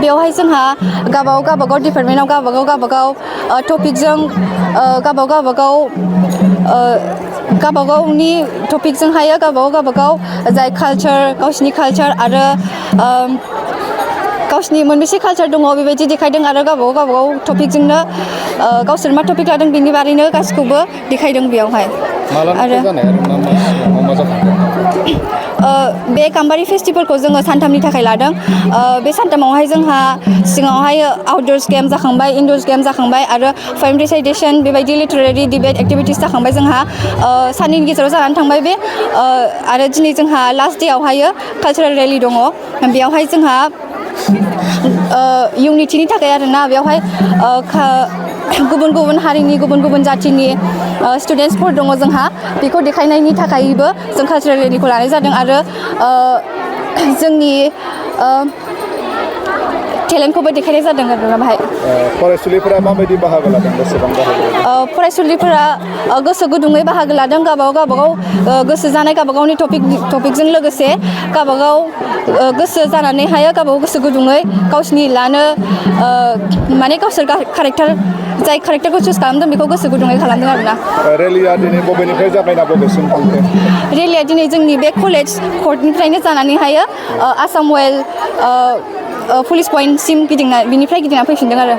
बेवहाय जोंहा गावबागाव डिपार्टमेन्टाव गावबागाव टपिकजों गावबागावनि टपिकजोंहाय गावबागाव जाय कालचार गावसिनि कालचार आरो गावसिनि मोनबेसे कालचार दङ बेबायदि देखायदों आरो गावबागाव टपिकजोंनो गावसोर मा टपिक लादों बेनि बारैनो गासिखौबो देखायदों बेयावहाय आरो बे गाम्बारि फेस्टिभेलखौ जोङो सानथामनि थाखाय लादों बे सानथामावहाय जोंहा सिगाङावहाय आउटडोर्स गेम जाखांबाय इनडोर्स गेम जाखांबाय आरो पोएम रिसाइटेसन बेबायदि लिटारेरि डिबेट एक्टिभिटिस जाखांबाय जोंहा साननैनि गेजेराव जानानै थांबाय बे आरो दिनै जोंहा लास्ट डेआवहाय कालचारेल रेलि दङ बेयावहाय जोंहा इउनिटिनि थाखाय आरोना बेवहाय गुबुन गुबुन हारिनि गुबुन गुबुन जातिनि स्टुडेन्टसफोर दङ जोंहा बेखौ देखायनायनि थाखायबो जों कालचारेल रेलिखौ लानाय जादों आरो जोंनि टेलेन्टखौबो देखायनाय जादों आरोना बाहाय फरायसुलिफोरा माबायदि बाहागो लादों बेसेबां बाहागो फरायसुलिफोरा गोसो गुदुङै बाहागो लादों गावबागाव गोसो जानाय गावबागावनि टपिकजों लोगोसे गावबागाव गोसो जानानैहाय गावबागाव गोसो गुदुङै गावसिनि लानो माने गावसोर जाय कारेक्टारखौ चुज खालामदों बेखौ गोसो गुदुङै खालामदों आरोना रेलिया दिनै बबेनिफ्राय जागायना बबेसिम थांखो रेलिया दिनै जोंनि बे कलेज कर्टनिफ्रायनो जानानैहाय आसाम वेल पुलिस पइन्टसिम बिनिफ्राय गिदिंना फैफिनदों आरो